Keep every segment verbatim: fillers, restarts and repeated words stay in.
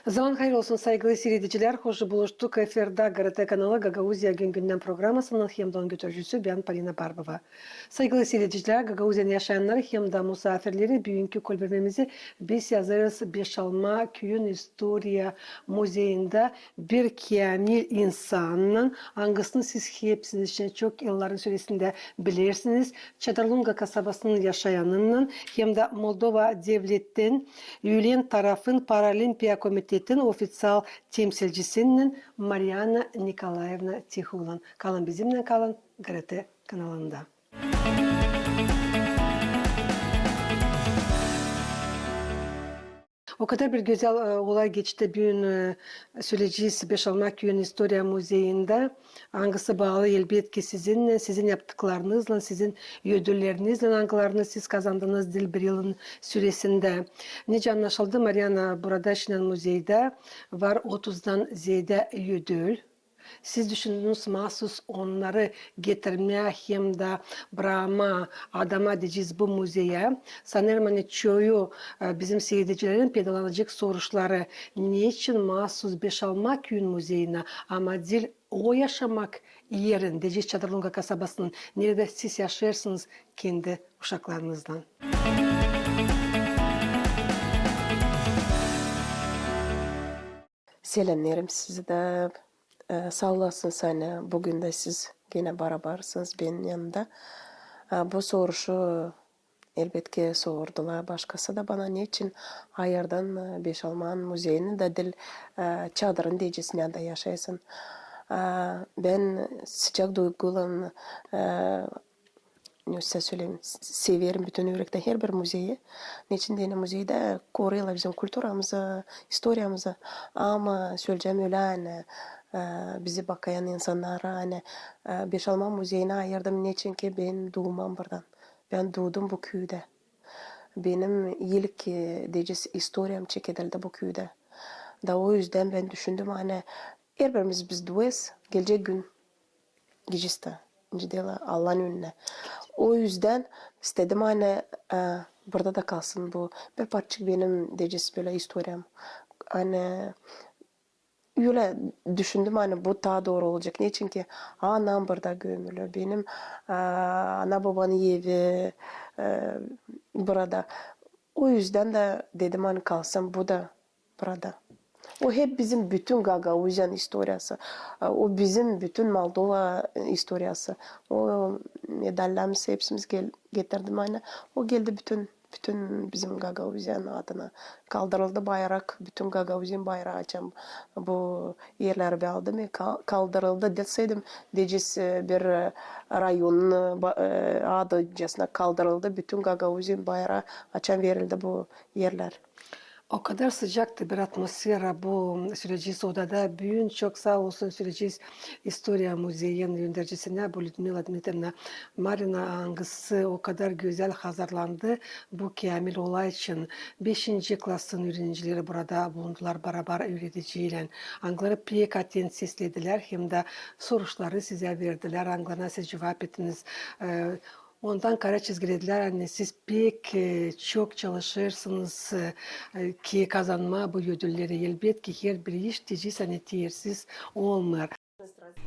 Zaman hayır olsun, saygılı siiredicilär. Hoş buluştuk efirdä GRT kanalı Gagauziya gün-gündän programasının hem dä onun götürücüsü bän, Polina Barbova. Saygılı siiredicilär, Gagauziyanın yaşayannarı hem dä musaafirleri, büünkü kolbermemizi biz yazêrız Beşalma küüyün istoriya muzeyindä bir käämil insannan, angısını siz hepsiniz çok yılların süresindä bilersiniz, Çadırlunga kasabasının yaşayanınnan hem dä Moldova devletin üülen tarafın Paralimpiya komitetin ofiţial temsilcisininnän Mariana Nikolaevna Tihulan. Kalın bizimnän, kalın GRT kanalında. O kadar bir gözäl, e, olay geçti büün, e, sölecez Beşalma küüyün istoriya muzeyindä, angısı baalı, elbetki, sizinnän, sizin yaptıklarınızlan, sizin ödüllerinizlän, angılarını siz kazandınız diil bir yılın süresindä. Nicä annaşıldı, Mariana, burada şindän muzeydä var otuzdan zeedä ödül. Siz düşündünüz maasuz onnarı getirmää hem dä bramaa adama, deyecez, bu muzeyä. Sanêrım, ani çoyu, e, bizim siiredicilerin peydalanacek soruşları: neçin maasuz Beşalma küüyün muzeyinä, ama diil o yaşamak erin, deyecez, Çadırlunga kasabasının, neredä siz yaşêêrsınız kendi uşaklarınızlan? Selämnerim sizi dä. E, saa olasınız, ani büün dä siz genä barabarsınız benim yanımda. E, bu soruşu, elbetki, sordular başkası da bana, neçin ayırdım, e, Beşalmanın muzeyini dä diil, e, Çadırın, deyecez, neredä yaşêêrsın. E, bän sıcak duyguylan, e, ne sizä söleyim, s-, severim bütün ürektä herbir muzeyi. Neçin deyni muzeydä koruyêrlar bizim kulturamızı, istoriyamızı. Ama söleyecäm ölä, ani, e, bizi bakayan insannara, ani, e, Beşalma muzeyini ayırdım, neçin ki bän duumam buradan. Bän duudum bu küüdä. Benim ilk, e, deyecez, istoriyam çekedildi bu küüdä. Da o üzdän bän düşündüm, ani herbirimiz biz duêrız, gelecek gün gidecez dä, nicä deerlär, Allahın önünä. O üzdän istedim, ani, e, burada da kalsın bu bir parçacık benim, deyecez, bölä istoriyam. Ani ölä düşündüm, ani bu taa dooru olacek. Neçin ki anam burada gömülü, benim, e, ana-bobanın evi, e, burada. O üzdän dä dedim, ani kalsın bu da burada. O hep bizim bütün Gagauziyanın istoriyası. O bizim bütün Moldova istoriyası. O medallarımız hepsimiz gel-, getirdim, ani o geldi bütün, bütün bizim Gagauziyanın adına. Kaldırıldı bayrak, bütün Gagauziyanın bayrağı açan bu erleri bän aldım. E, ka-, kaldırıldı deseydim, deyecez, e, bir, e, rayonun, e, ba-, e, adıcasına kaldırıldı bütün Gagauziyanın bayrağı açan verildi bu erlär. O kadar sıcaktı bir atmosfera bu söleyecez odada. Büün çok saa olsun söleyecez istoriya muzeyin öndercisinä, bu Lüdmila Dmitriyevna Marina, angısı o kadar gözäl hazırlandı bu käämil olay için. Beşinci klasın üürenicileri burada bulundular barabar üürediciylän. Angıları pek atent sesledilär, hem dä soruşları sizä verdilär, angılarına siz cuvap ettiniz. E, Ondan karar çizgilediler, ani siz pek, e, çok çalışêrsınız, e, ki kazanmaa bu ödülleri. Elbetki, herbir iş, deyecez, ani teersiz olmêêr.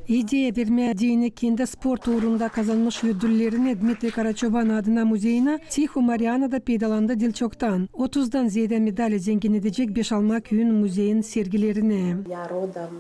İdeya vermää deyni kendi sport uurunda kazanmış ödüllerini Dmitriy Karaçoban adına muzeyinä Tihu Mariana da peydalandı diil çoktan. Otuzdan zeedä medali zenginnedecek Beşalma küüyün muzeyin sergilerini. Я родом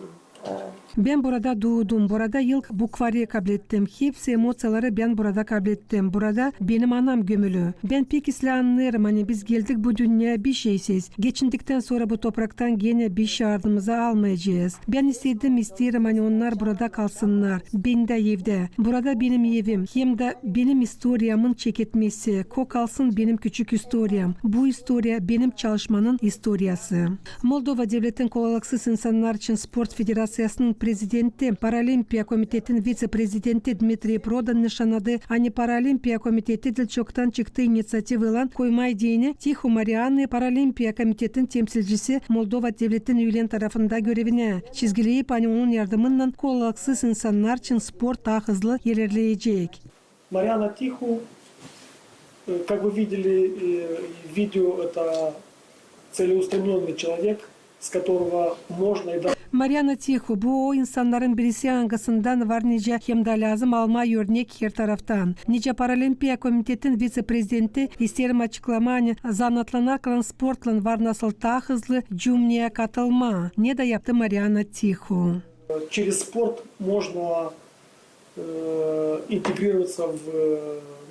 Bän burada duudum, burada ilk bukvari kablettim. Hepsi emosiyaları bän burada kablettim. Burada benim anam gömülü. Bän pek islää annêêrım, ani biz geldik bu dünneyä bişeysiz. Geçindikten sora bu topraktan genä bişey ardımıza almayacez. Bän istedim, isteerim, ani onnar burada kalsınnar. Bendä evdä. Burada benim evim. Hem dä benim istoriyamın çeketmesi. Ko kalsın benim küçük istoriyam. Bu istoriya benim çalışmanın istoriyası. Moldova devletin kolaylıksız insannar için sport federaţiyasının prezidenti, Paralimpiya komitetin vitse-prezidenti Dmitriy Prodan nışannadı, ani Paralimpiya komiteti diil çoktan çıktı iniţiativaylan koymaa deyni Tihu Marianayı Paralimpiya komitetin temsilcisi Moldova devletin üülen tarafında görevinä, çizgileyip, ani onun yardımınnan kolaylıksız insannar için sport taa hızlı ilerleyecek. Мариана Тиху, э, как вы видели, э, в видео, это целеустремлённый человек, с которого можно и да- Mariana Tihu, bu o insannarın birisi, angısından var nicä hem dä lääzım almaa örnek her taraftan. Nicä Paralimpiya komitetin vitse-prezidenti, isteerim açıklamaa, ani zanaatlanarkan sportlan var nasıl taa hızlı cümneyä katılmaa, ne dä yaptı Mariana Tihu. Через спорт можно э, интегрироваться в,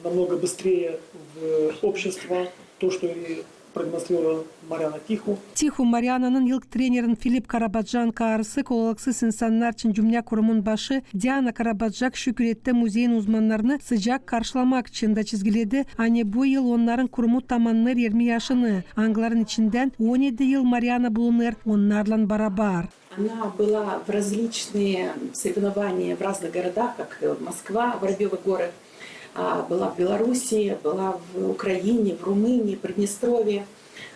намного быстрее в общество, то, что и продемонстрировала Мариана Тиху. Tihu Mariananın ilk trenerin Filip Karabacakın karısı, kolalıksız insannar için cümneyä kurumun başı Diana Karabacak şükür etti muzeyin uzmannarını sıcak karşılamak için da çizgiledi, ani bu yıl onnarın kurumu tamannêêr irmi yaşını, angıların içindän on edi yıl Mariana bulunêr onnarlan barabar. Она была в различные соревнования в разных городах, как, э, Москва, Воробьёвы горы, а, была в Белоруссии, была в Украине, в Румынии, Приднестровье.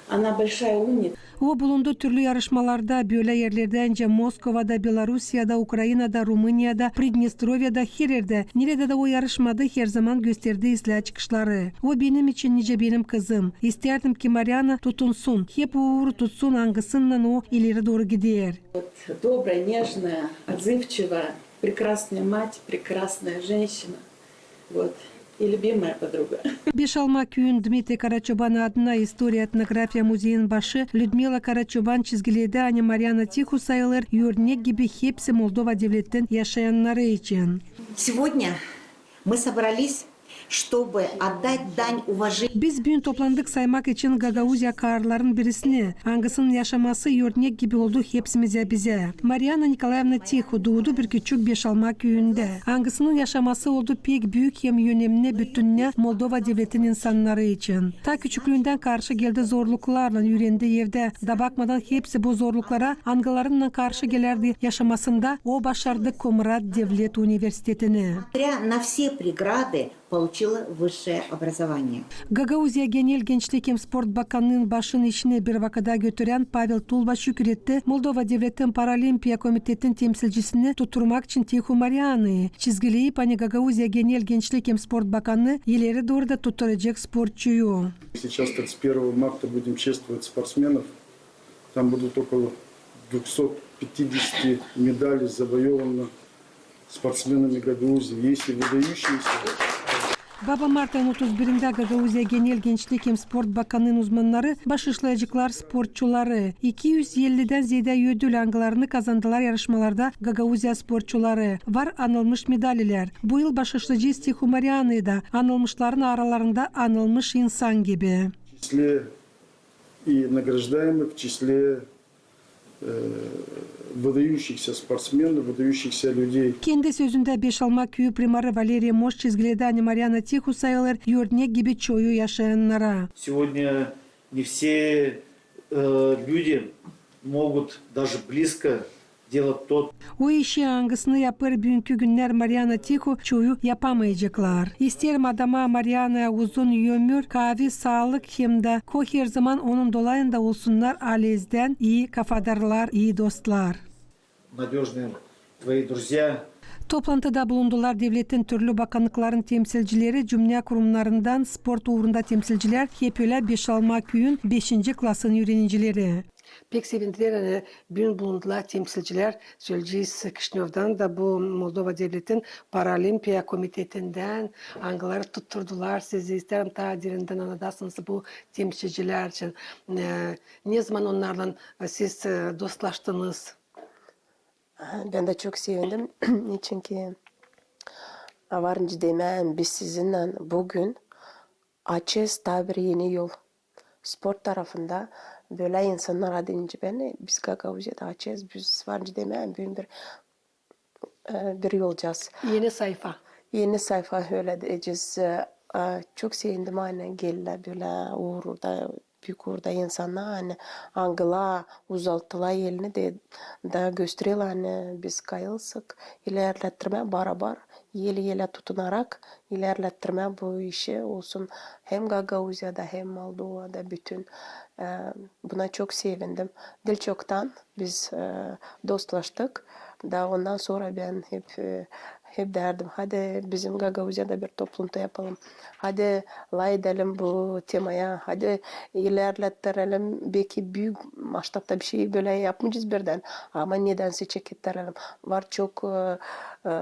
Она большая умница. O bulundu türlü yarışmalarda, bölä erlerdä, nicä Moskovada, Belorusiyada, Ukrainada, Rumıniyada, Pridneströvyada, her erdä, neredä dä o yarışmadı, herzaman gösterdi islää çıkışları. O benim için nicä benim kızım. İstärdim ki, Mariana tutunsun, hep o uuru tutsun, angısınnan o ileri dooru gider. Вот добрая, нежная, отзывчивая, прекрасная мать, прекрасная женщина. Вот. И любимая подруга. Beşalma küüyün Dmitriy Karaçoban adına istoriya-etnografiya muzeyin başı Lüdmila Karaçoban çizgiledi, ani Mariana Tihu sayılêr örnek gibi hepsi Moldova devletin yaşayannarı için. Сегодня мы собрались, чтобы отдать дань уважения. Biz büün toplandık saymak için Gagauziya karıların birisini, angısının yaşaması örnek gibi oldu hepsimizä, bizä. Mariana Nikolaevna Tihu duudu bir küçük Beşalma küüyündä, angısının yaşaması oldu pek büük hem önemni bütünnä Moldova devletin insannarı için. Ta küçüklüündän karşı geldi zorluklarlan, üürendi evdä. Da bakmadan hepsi bu zorluklara, angılarınnan karşı gelärdi yaşamasında, o başardı Komrat devlet universitetini. Несмотря на все преграды, получила высшее образование. Gagauziya genel gençlik hem sport bakannıın başın işini bir vakıda götürän Pavel Tulba şükür etti Moldova devletin Paralimpiya komitetin temsilcisini tutturmak için Tihu Marianayı, çizgileyip, ani Gagauziya genel gençlik hem sport bakannıı ileri dooru da tutturacek sportçuyu. Сейчас тридцать первого марта будем чествовать спортсменов. Там будут около двухсот пятидесяти медалей завоевано спортсменами Гагаузии. Есть и выдающиеся. Baba mart ayın otuz birindä Gagauziya genel gençlik hem sport bakannıın uzmannarı başışlayaceklar sportçuları. İki üz ellidän zeedä ödül, angılarını kazandılar yarışmalarda Gagauziya sportçuları. Var anılmış medalilär. Bu yıl başışlayacez Tihu Marianayı da, anılmışların aralarında anılmış insan gibi. В числе и награждаемых в числе, э, выдающихся спортсменов, выдающихся людей. Kendi sözündä Beşalma küüyü primarı Valeriy Moş çizgiledi, ani Mariana Tihu sayılêr örnek gibi çoyu yaşayannara. Сегодня не все, э, люди могут даже близко делать тот. O işi, angısını yapêr büünkü günnär Mariana Tihu, çoyu yapamayaceklar. İsteerim adamaa Marianaya uzun ömür, kaavi, saalık hem dä ko herzaman onun dolayında olsunnar alezdän ii kafadarlar, ii dostlar. Надёжные твои друзья. Toplantıda bulundular devletin türlü bakannıkların temsilcileri, cümneyä kurumnarından sport uurunda temsilcilär, hep ölä Beşalma küüyün beşinci klasın üürenicileri. Pek sevindilär, ani büün bulundular temsilcilär, söleyecez, Kişinövdan da, bu Moldova devletin Paralimpiya komitetindän, angıları tutturdular sizi. İsteerim, taa derindän annadasınız bu temsilcilär için. E, ne zaman onnarlan, e, siz, e, dostlaştınız? Bän dä çok sevindim, çünkü var nicä demää, biz sizinnän büün açêz taa bir eni yol. Sport tarafında bölä insannar deyni bän, biz Gagauziyada açêz, biz var nicä demää, büün bir, e, bir yol olacez. Eni sayfa. Eni sayfa, ölä deyecez. E, çok sevindim, ani geldilär bölä uurda, büük uurda insannar, ani angılar uzattılar elini da, da göstereler, ani biz kayılsak ilerlettirmää barabar, el-elä tutunarak ilerlettirmää bu işi olsun hem Gagauziyada, hem Moldovada bütün. E, buna çok sevindim. Diil çoktan biz, e, dostlaştık. Da ondan sora bän hep, e, hep därdim, hadi bizim Gagauziyada bir toplanto yapalım. Hadi lafedälim bu temaya, hadi ilerlettirelim, beki büük masştabta bir şey bölä yapmayacez birdän, ama nedänsä çekettirelim. Var çok, e, e,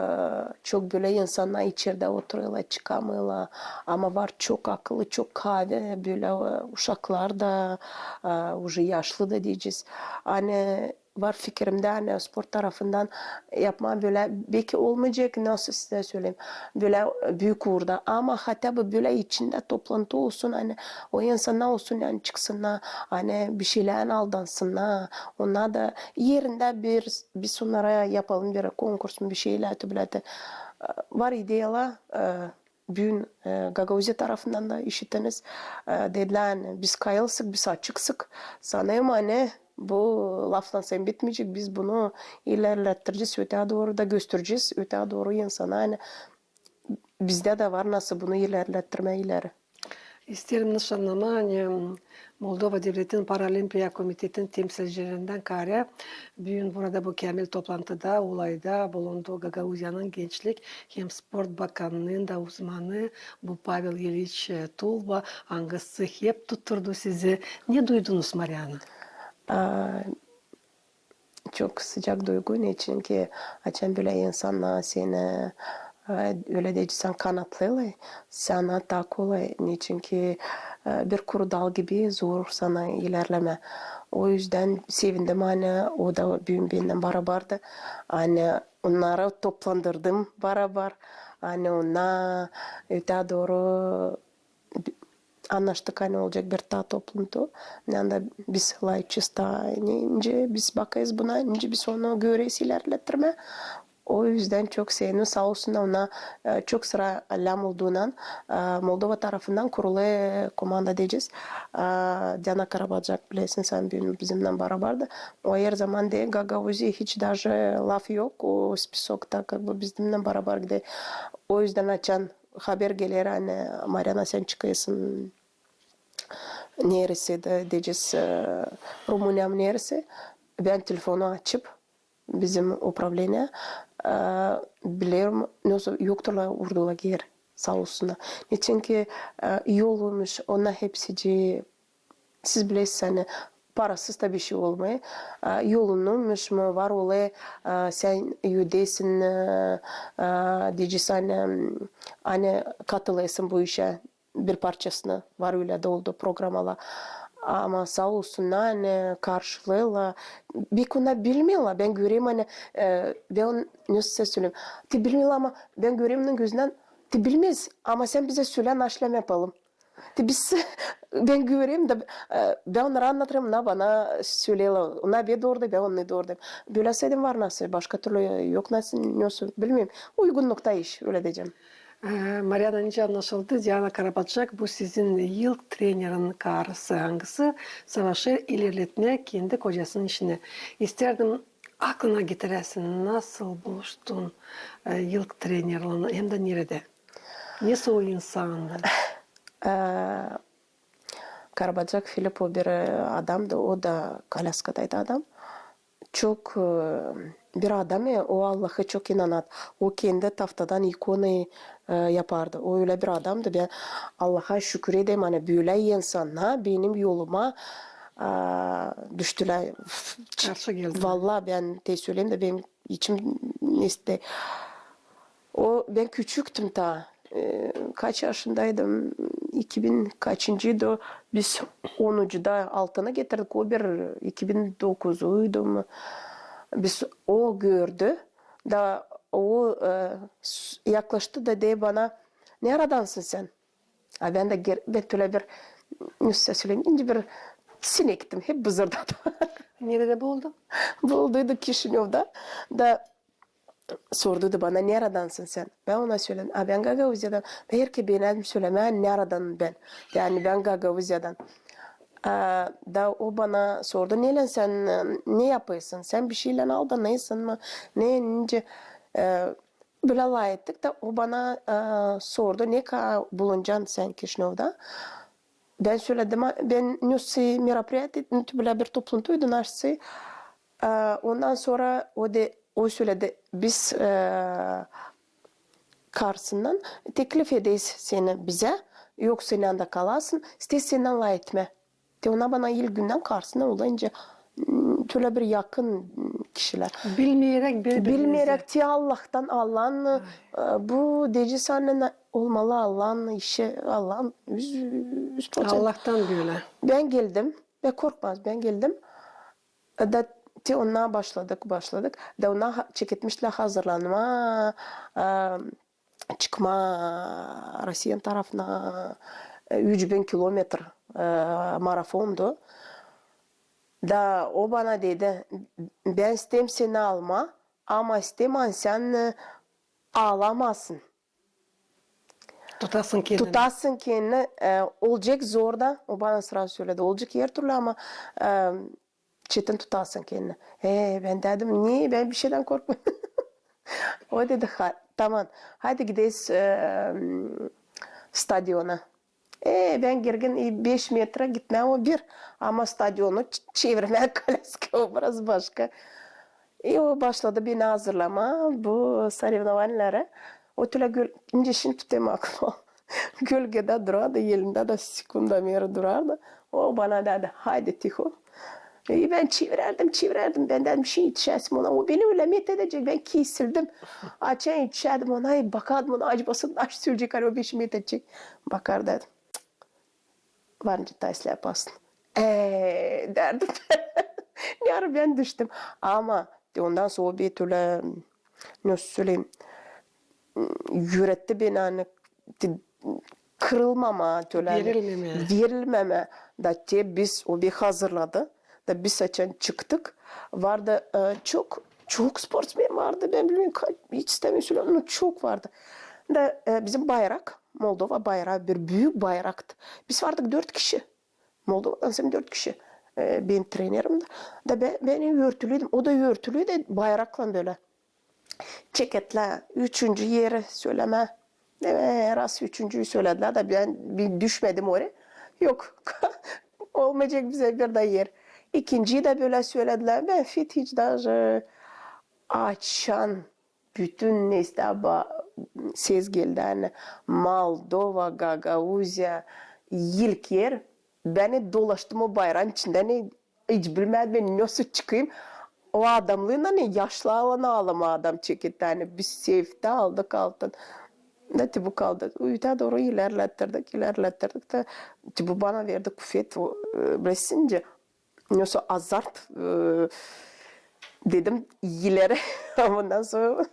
çok bölä insannar içerdä oturêrlar, çıkamêêrlar, ama var çok akıllı, çok kaavi bölä, e, uşaklar da, e, uje yaşlı da deyecez. Ani var fikirimdä, ani sport tarafından yapmaa bölä, beki olmayacek, nasıl sizä söleyim, bölä büük uurda, ama hatta bu bölä içindä toplantı olsun, ani o insannar olsun, ani çıksınnar, ani bir şeylän aldansınnar, onnar da erindä bir, biz onnara yapalım bir konkurs mu, bir şeylär, te bölä te, e, var ideyalar, e, büün, e, Gagauziya tarafından da işitiniz, e, dedilär, ani biz kayılsık, biz açıksık. Sanêrım, ani bu laflan sän bitmeyecek, biz bunu ilerlettirecez, ötää dooru da gösterecez, ötää dooru insana, ani bizdä dä var nasıl bunu ilerlettirmää ileri. İsteerim nışannamaa, ani Moldova Devletin Paralimpiya Komitetin temsilcilerindän kaarä büün burada bu käämil toplantıda, olayda bulundu Gagauziyanın gençlik hem sport bakannıın da uzmanı, bu Pavel İliç, e, Tulba, angısı hep tutturdu sizi. Ne duydunuz, Mariana? A, çok sıcak duygu, neçinki açan bölä insannar seni, e, ölä deyecek, sän kanatlêêrlar, sana taa kolay, neçinki, e, bir kuru dal gibi zor sana ilerlemää. O üzdän sevindim, ani o da büün bendän barabardı, ani onnarı toplandırdım barabar, ani onnar ötää dooru annaştık, ani olacek bir taa toplantı. Ani da biz lafedecez taa, nicä biz bakêrız buna, nicä biz onu göreriz ilerlettirmää. O üzdän çok sevindim, saa olsun, ona, e, çok sıra lääzım olduundan, e, Moldova tarafından kurulu komanda deyecez. E, Diana Karabacak, bilersin sän, büün bizimnän barabardı. O her zaman deer, Gagauziya hiç daje laf yok o spisokta, kak bu bizimnän barabar gider. O üzdän açan haber geler, ani Mariana, sän çıkêrsın neresä dä, deyecez, e, Rumuniyam neresä. Bän telefonu açıp bizim upravleniya, e, bilerim, nasıl yokturlar urdu lager, saa olsunnar. Neçinki, e, yolmuş, onnar hepsicii, siz bilersiz, ani parasız taa bir şey olmêêr. E, yolunmuş mu, var olêr, e, sän ödersin, e, e, deyecez, ani, ani katılêrsın bu işä, bir parçasını, var ölä dä oldu programalar. Ama saa olsunnar, ani karşılêêrlar. Beki onnar bilmeerlär, bän görerim, ani, e, bän on-, nasıl söleyim, te bilmeerlär, ama bän görerim onun gözündän, te bilmeeriz, ama sän bizä sölä, naşlem yapalım. Te biz, bän görerim da, e, bän onnara annadêrım, onnar bana söleerlär, onnar bän doorudêrım, bän onnarı doorudêrım. Bölä söleyim, var nasıl, başka türlü yok nasıl, nasıl, bilmeerim. Uygunnukta iş, ölä deyecäm. E, Mariana, nicä annaşıldı, Diana Karabacak, bu sizin ilk trenerin karısı, angısı savaşêr ilerletmää kendi kocasının işini. İstäärdim aklına getiräsin, nasıl buluştun, e, ilk trenerlän, hem dä neredä? Nesoy insandı? E, Karabacak Filip, o bir, e, adamdı, o da kolyaskadaydı adam. Çok, e, bir adam, e, o Allahı çok inanardı. O kendi taftadan ikonayı, e, yapardı. O ölä bir adamdı. Bän Allaha şükür ederim, ani bölä insannar benim yoluma, e, düştülär. Karşı geldilär. Valla bän te söleyim dä, benim içim neste. O, bän küçüktüm taa. E, kaç yaşındaydım? İki bin kaçıncıydı o? Biz onuncuda altını getirdik, o bir iki bin dokuzuydu mu? Biz, o gördü da, o, e, s-, yaklaştı da deer bana: "Neradansın sän?" A bän dä ger-, bän tölä bir, nasıl söleyim, incä bir sinektim, hep bızırdadım. Neredä bu oldu? Bu olduydu Kişinövda. Da sorduydu bana: "Neradansın sän?" Bän ona söledim: "A, bän Gagauziyadan." Bän herkerä beenärdim sölemää, neredan bän. Yani bän Gagauziyadan. A, da o bana sordu: "Neylän sän, e, ne yapêrsın? Sän bir şeylän aldanêrsın mı? Ne, nicä?" E, bölä lafettik da, o bana, e, sordu: "Ne ka bulunacan sän Kişinövda?" Bän söledim, a, bän nasıl мероприятие, bölä bir toplantıydı nasıl. E, ondan sora o da, o söledi: "Biz, e, karısından teklif ederiz seni bizä, yok, sän anda kalasın, isteer sendän lafetmää. Te ona bana ilk gündän karısından oldu, nicä, m, tölä bir yakın, m, kişilär. Bilmeyeräk bir-birinizi. Bilmeyeräk te Allahtan, Allahın, e, bu deyecek sän, ne olmalı, Allahın işi, Allahın üz, üz procent. Allahtan bölä. Bän geldim, bän korkmaz, bän geldim. Da te onnar başladık, başladık. Da onnar ha-, çeketmişlär hazırlanmaa, e, çıkmaa Rusiyanın tarafına, e, üç bin kilometr, e, marafondu. Da o bana dedi, bän isteerim seni almaa, ama isteerim, ani sän, e, aalamazsın. Tutasın kendini. Tutasın kendini, e, olacek zor da, o bana srazu söledi, olacek her türlü, ama, e, çetin tutasın kendini. E, bän dedim, ne, bän bişeydan korkmêêrım. O dedi, ha, tamam, haydi gideriz, e, stadiona. E, bän girgin, e, beş meträ gitmää o bir, ama stadionu ç-, çevirmää kolyaska, o biraz başka. E, o başladı beni hazırlamaa bu sorevnovaniyelere. O tölä göl-, nicä şindi tutêrım aklımda. Gölgedä durardı, elindä dä sekundomeri durardı. O bana dedi, haydi, tiho. E, bän çevirärdim, çevirärdim. Bän dedim, şindi etişäsim ona. O beni ölä met edecek, bän kesildim. Açan etişärdim ona, e, bakardım ona, acaba nasıl söleyecek, ani o beni met edecek. Bakardım, dedim, var nicä taa islää yapasın. E, derdim. Ne ara bän düştüm. Ama ondan sora o beni tölä, nasıl söleyim, üretti beni, ani te-, kırılmamaa, tölä, ani verilmemää. Verilmemää. Da te biz, o beni hazırladı. Da biz açan çıktık, vardı, e, çok, çok sportsmen vardı, bän bilmeerim, ka-, hiç istämeerim sölää, no çok vardı. Da, e, bizim bayrak, Moldova bayraa, bir büük bayraktı. Biz vardık dört kişi. Moldovadan sän dört kişi. E, benim trenerim dä. Da bän, bän örtülüydüm, o da örtülüydü bayraklan bölä. Çeketlär üçüncü eri sölemää. E, raz üçüncüyü söledilär da bän bir düşmedim oraya. Yok, olmayacek bizä bir dä er. İkinciyi dä bölä söledilär. Bän fit hiç daje açan bütün nestä ba-, ses geldi, ani Moldova, Gagauziya, ilk er, bän dolaştım o bayraanın içindä, ani hiç bilmärdim bän nasıl çıkayım. O adamnannan, ani yaşlı olan alım adam çeketti, ani biz seftä aldık altın. Da te bu kaldı. Üytä dooru ilerlettirdik, ilerlettirdik da te bu bana verdi kufet, o, e, bilesin nicä, nasıl azart, e, dedim, ileri. Ondan sora.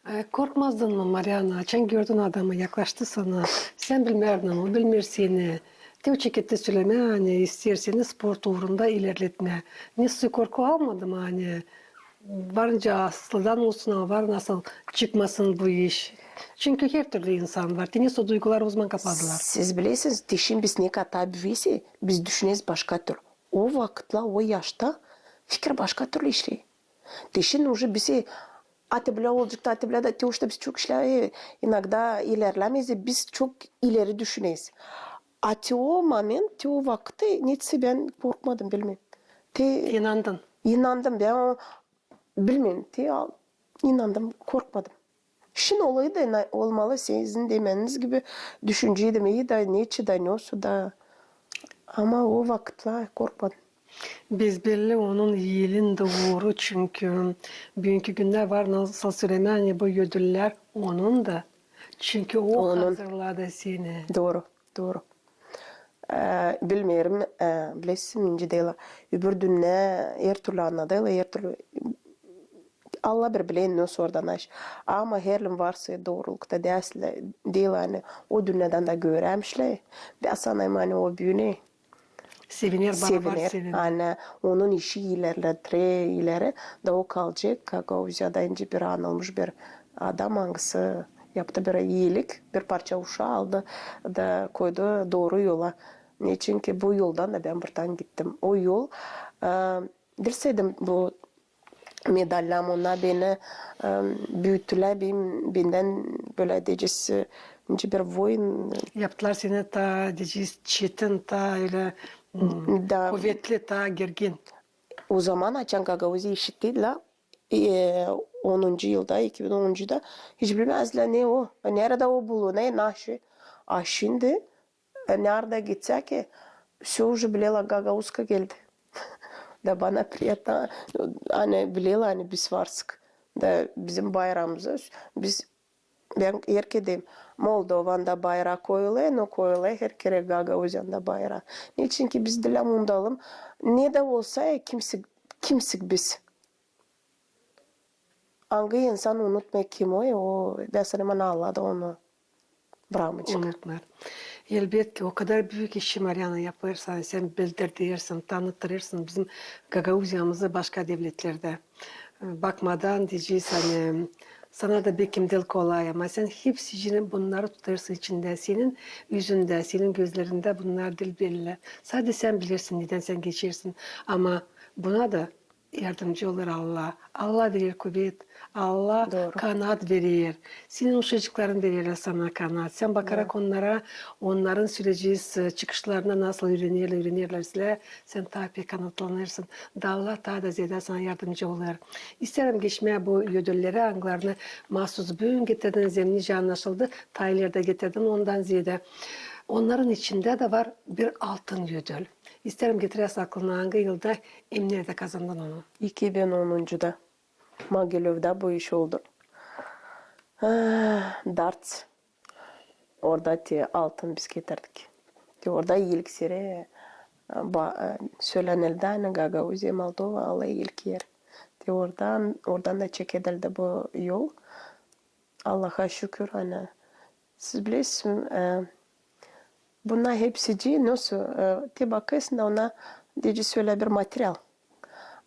E, korkmazdın mı, Mariana? Açan gördün adamı, yaklaştı sana. Sän bilmärdin, o bilmeer seni. Te o çeketti sölemää, ani isteer seni sport uurunda ilerletmää. Nesoy korku almadı mı, ani var nicä asıldan olsun, ama var nasıl çıkmasın bu iş? Çünkü her türlü insan var. Te nesoy duyguları ozaman kapadılar. Siz bilesiniz, te şindi biz ne kadar büyüsek, biz düşüneriz başka türlü. O vakıtlar, o yaşta fikir başka türlü işleer. Te şindi uje biz, e, atı bilä olacek, atı bilä da, te uje biz çok işlär, e, inogda ilerlämeeriz, biz çok ileri düşüneriz. A te o moment, te o vakıt, e, neçin bän korkmadım, bilmeerim. Te inandın. İnandım, bän o, bilmeerim, te al-, inandım, korkmadım. Şindi olaydı, na-, olmalı, sizin demeniz gibi, düşünceydim, e, da neçin da, nesoy da. Ama o vakıtlar korkmadım. Besbelli, onun elin dooru, çünkü büünkü gündä var nasıl sölemää, ani bu ödüller onun da. Çünkü o hazırladı seni. Dooru, dooru. E, bilmeerim, e, bilesin, nicä deyler, öbür dünnä er türlü annadêrlar, er türlü, Allah bir biler, ne sordan aş. Ama herliim varsa doorulukta dersler, deyler, ani o dünnädän dä görämşlär. Bän sanêrım, ani o büünä seviner, barabar seviner. Ani onun işi ilerleter ileri, da o kalacek Gagauziyada nicä bir anılmış bir adam, angısı yaptı bir iilik, bir parça uşaa aldı da koydu dooru yola. Neçinki bu yoldan da bän buradan gittim. O yol, e, bilseydim bu medallam, onnar beni, e, büüttülär, bän, bendän bölä deyecez, nicä bir voin. Yaptılar seni taa, deyecez, çetin, taa ölä, m, kuvetli, taa gergin. O zaman açan Gagauziya işitti, la, e, onuncu yılda, iki bin onuncu yılda hiç bilmäzdilär, ne o, neredä o bulunêr, naşı. A şindi, e, neredä gitsä ki, всё уже bilelär, Gagauzka geldi. Da bana приятно, ani bilelär, ani biz varsak. Da bizim bayramımızı biz Bän herkerä deerim, Moldovanda bayra koyulêr, no koyulêr herkerä Gagauziyada bayra. Neçin ki biz diil unudalım, ne dä olsa, e, kimsik, kimsik biz. Angı insan unutmêêr kim o, e, o, bän sanêrım, Allah da onu brakmayacek. Unutmêêr. Elbetki, o kadar büük işi, Mariana, yapêrsın, sän bildirirsin, tanıtırırsın bizim Gagauziyamızı başka devletlerdä. Bakmadan deyecez, ani sana da bekim diil kolay, ama sän hepsicini bunnarı tutêrsın içindä, senin üzündä, senin gözlerindä bunnar diil belli. Sade sän bilersin, nedän sän geçersin. Ama buna da yardımcı olêr Allah. Allah verer kuvet, Allah kanat verer. Senin uşacıkların vererlär sana kanat. Sän bakarak onnara, onnarın söleyecez çıkışlarına nasıl üürenerlär, üürenerlär islää, sän taa pek kanatlanêrsın. Da Allah taa da zeedä sana yardımcı olêr. İsteerim geçmää bu ödülleri, angılarını Mahsus Büün getirdin, zämnicä annaşıldı, taa ileri dä getirdin ondan zeedä. Onnarın içindä dä var bir altın ödül. İsteerim getirersin aklına, angı yılda hem neredä kazandın onu. İki bin onuncuda. Mogilövda bu iş oldu. Ah, darts. Orada te altın biz getirdik. Te orada ilk serä, ba-, e, sölänildi, ani Gagauziya, Moldova, alêr ilk er. Te oradan, oradan da çekildi bu yol. Allaha şükür, ani siz bilersiniz, e, bunnar hepsicii, nasıl, e, te bakêrsın ona, deyecez, ölä bir material.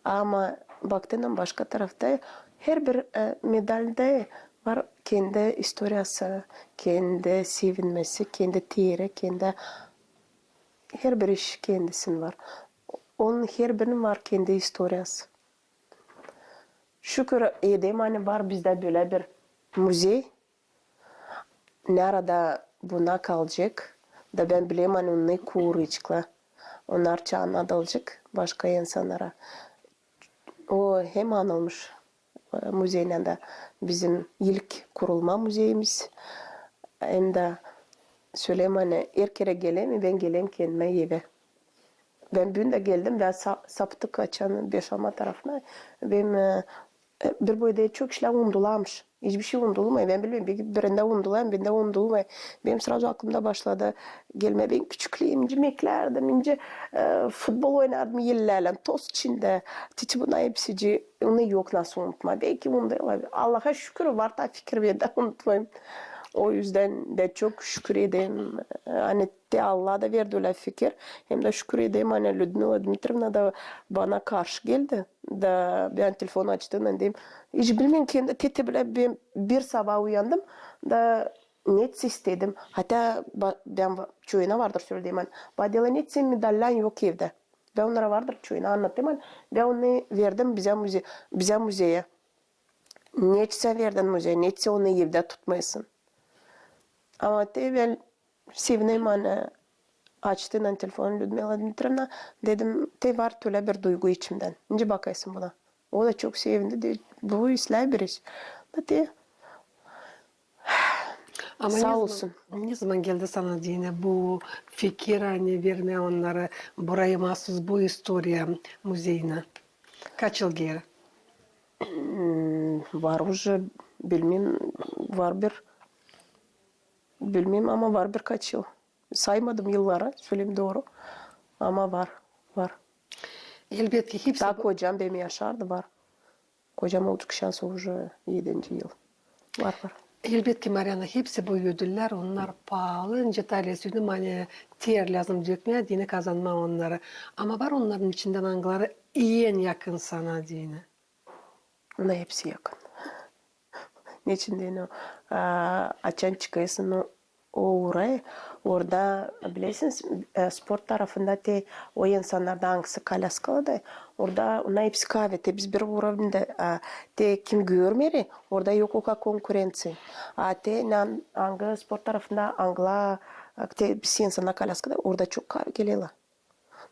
Ama baktığınnan başka tarafta herbir, e, medalda var kendi istoriyası, kendi sevinmesi, kendi teri, kendi, herbir iş kendisinin var. Onun herbirinin var kendi istoriyası. Şükür edeyim, ani var bizdä bölä bir muzey. Neredä bunnar kalacek, da bän bilerim, ani onnarı koruyaceklar. Onnarı annadılacek başka insannara. O hem anılmış, e, muzeynän dä bizim ilk kurulma muzeyimiz. Hem dä söleerim, ani herkerä gelerim, bän gelerim kendimä evä. Bän büün dä geldim, bän sa-, saptık açan beş alma tarafına. Bän, e, e, bir boyda çok işlär unudulêrmış. Hiçbir şey unudulmêêr. Bän bilmeerim, beki birindä unudulêr, birindä unudulmêêr. Benim srazu aklımda başladı gelmää. Bän küçüklüümdä imeklärdim, imeklärdim, e, futbol oynardım ellärlän, toz içindä. Te bunnar hepsicii, onu yok nasıl unutmaa. Beki unudêrlar. Allaha şükür, var taa fikir, bän dä unutmêêrım. O üzdän dä çok şükür ederim. E, ani te Allah da verdi ölä fikir. Hem dä şükür ederim, ani Lüdmila Dmitrievna da bana karşı geldi. Da bän telefon açtım, ani deyim, hiç bilmeerim, kendi te-, te bölä bän bir sabaa uyandım, da neçin istedim. Hatta ba-, bän va-, çoyuna vardır söledim, ani, Badela, neçin medallan yok evdä? Bän onnara vardır çoyuna annattım, ani bän onu verdim bizä muze-, bizä muzeyä. Neçin sän verdin muzeyä, neçin sän onu evdä tutmêêrsın? Ama te bän sevineyim, ani açtım telefon, Lüdmila Dmitrievna, dedim, te var tölä bir duygu içimdän. Nicä bakêrsın buna? O da çok sevindi, dedi, bu islää bir iş. Da te, saa olsun. Ama ne zaman, ne zaman geldi sana deyni bu fikir, ani vermää onnarı burayı mahsus bu istoriya muzeyinä? Kaç yıl geeri? Hmm, var уже, bilmeerim, var bir, bilmeerim, ama var birkaç yıl. Saymadım yılları, söleeyim dooru. Ama var, var. Elbetki, hepsi... Taa bu kocam benim yaşardı, var. Kocam öldükçän sora уже edinci yıl. Var, var. Elbetki, Mariana, hepsi bu ödüller, onnar paalı, nicä taa söledim, ani ter lääzım dökmää deyni kazanmaa onnarı. Ama var onnarın içindän angıları en yakın sana deyni? Ona hepsi yakın. Neçin deyni, o, a, açan çıkêrsın o, o uray, orada, bilersiniz, e, sport tarafında te o insannardan angısı kolyaskalı da, orada ona hepsi kaavi, te biz bir urovnedä, a, te kim görmeer, orada yok o kadar konkurenţiya. A te ne, angı sport tarafında angılar, a, te biz insannar kolyaskada, orada çok kaavi gelelär.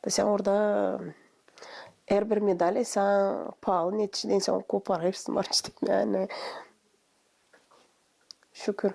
Da sän orada Herbir medal insan paalı, neçin insan koparêrsın, var işte, yani. Şükür.